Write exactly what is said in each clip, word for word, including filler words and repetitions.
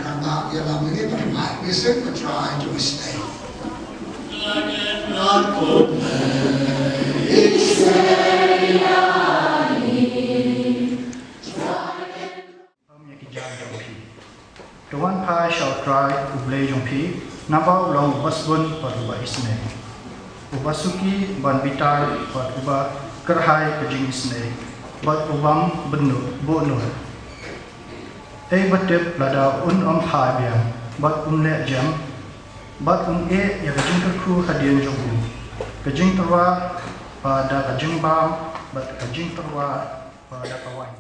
Kane ïa la mynne ba ngi sngewthuh ba Trai jong ngi sdei. Ym ïa ki jam jong phi. To wan phai sha U Trai U Blei jong phi, naba u long uba sbun bad uba isynei, uba suki ban bitar bad uba kyrhai ka jingisynei, bad ubym bynnud buh nur. Ei ba tip lada un ym phai biang bad un leh jem, bad un ïeh ïa ka jingkyrkhu hadien jong u, ka jingtyrwa ba da ka jingbam bad ka jingtyrwa ba da ka waiñ.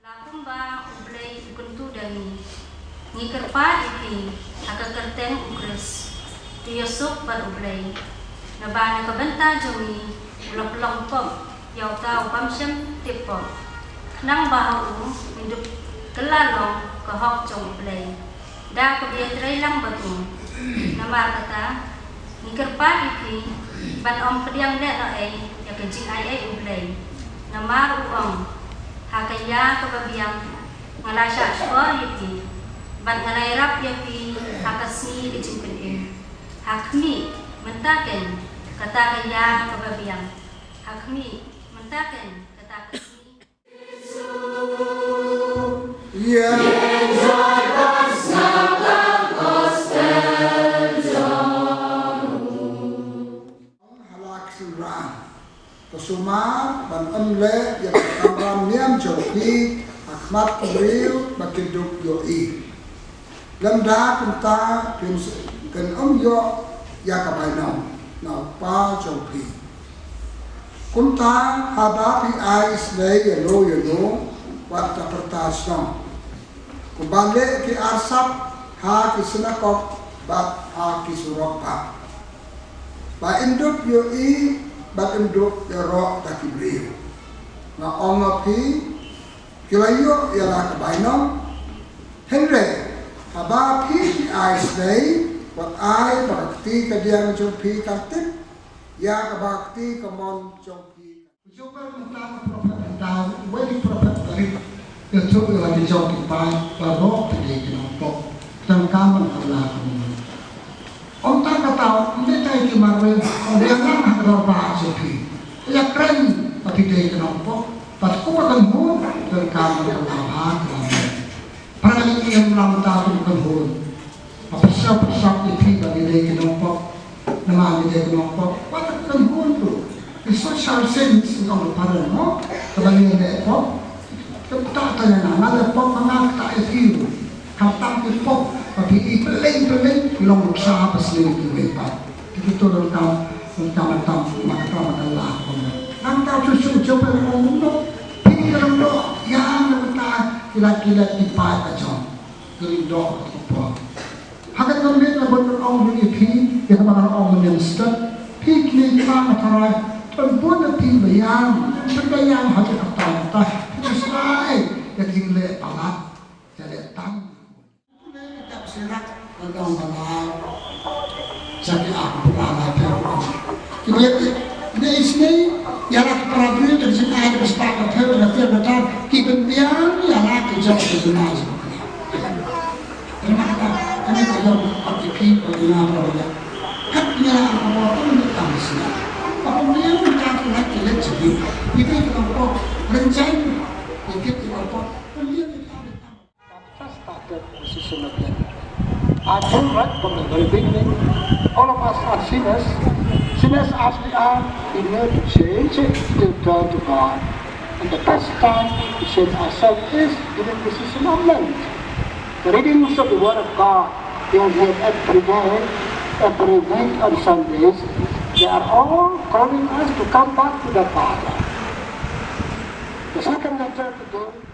La kumba U Blei u kyntu da ngi, ngi kyrpad ïa phi ha ka kyrteng U Khrist, to ïasuk bad U Blei, naba na ka bynta jong ngi u la pynlong pop ïa uta u bym shym tip pop, khnang ba ha u ngin dup kylla long ka hok jong U Blei da kaba ïatrei lang bad u. Namar kata, ngi kyrpad ïa phi ban ym pdiang lehnohei ïa ka jingaiei U Blei. Namar u ong, ha ka ïa kaba biang nga la shah shkor ïa phi, bad nga la ïarap ïa phi ha ka sngi ka jingpynim. Ha khmih, mynta keiñ kata ka ïa kaba biang. Ha khmih, mynta keiñ kata ka sngi. Ïa. Ha la ka synran, to sumar ban ym leh ïa ka kamram niam jong phi ha khmat ki briew ba kin dup ïohi. Lymda kumta phin s-, kin ym ïoh ïa ka bainong na U Kpa jong phi. Kumta haba phi ai isynei ïano ïano, wat da pyrta shnong, kumba leh ki arsap ha ki synagog bad ha ki surok bah, ba in dup ïohi bad in dup ïaroh da ki briew. Nga ong ïa phi, ki la ïoh ïa la ka bainong. Hynrei haba phi, phi ai isynei, wat ai ba ka kti kadiang jong phi kan tip ïa kaba ka kti kamon jong phi. Jubab mynta ka prophet mynta, wei ki prophet barit, ïathuh ïa la ki jong ki paid baroh ki dei ki nongpop. Tang ka man ka la ka mun. Ym tang kata, ym dei tang ki marwei, ym dei nang ha ka dorbar jong phi. Ïa kren ba phi dei ki nongpop, bad kumba kan hu, tang ka man ka la bha ka la mun. Para ngi ïa lam ta kum kan hun. Ba pyrshah pyrshah ïa phi ba ngi dei ki nongpop. Namar ngi dei ki nongpop, wat kan hun tu. Ki social science ngi ong para mo. Kaba ngi dei pop. Kata ta ïa nga, nga dei pop, nga kata ïa phi. Kata ki pop ba phi i peleng peleng ki long nuksa ba sli ki wei pat. Ki tu donkam, donkam, donkam, ma kata ma kata la kum. Nang ta shu shu jop ïa ong no. Phi ka long no. Ïa na kata ki la ki la ki pa ka jong. Kyrdoh ka por. Ha ka kyrmen na bun ong ïa phi, ïa kaba ong mynstep. Phi kine ki ba ka tharai, pynbun na phi ba ïam, pynba ïam ha ka kata kata. Phi sdai ïa ka jingleh palat, ïa leh tang. Tap sirak, ka dong ka la. Sha ki ak pura la pher. Ki dei, dei isnei, ïa la ki para briew, ka jingai, ka spah, ka pher, ka pher, ka tar, ki pynbiang, ïa la ki jok, ki jingai. Kane ka dei ka jong ka P P, ka dei na ka dei. Kat ïa ka bor ka dei ka dei sna. Ka dei ka dei ka dei ka dei. Ïa ka dei ka bor. Rencana ïa ka dei ka bor. Ka dei ka dei. Ka dei ka dei. I told right from the very beginning, all of us are sinners. Sinners as we are, we need to change it, to turn to God. And the best time to change ourselves is during the season of Lent. The readings of the Word of God being read every day, every week on Sundays, they are all calling us to come back to the Father. The second letter to the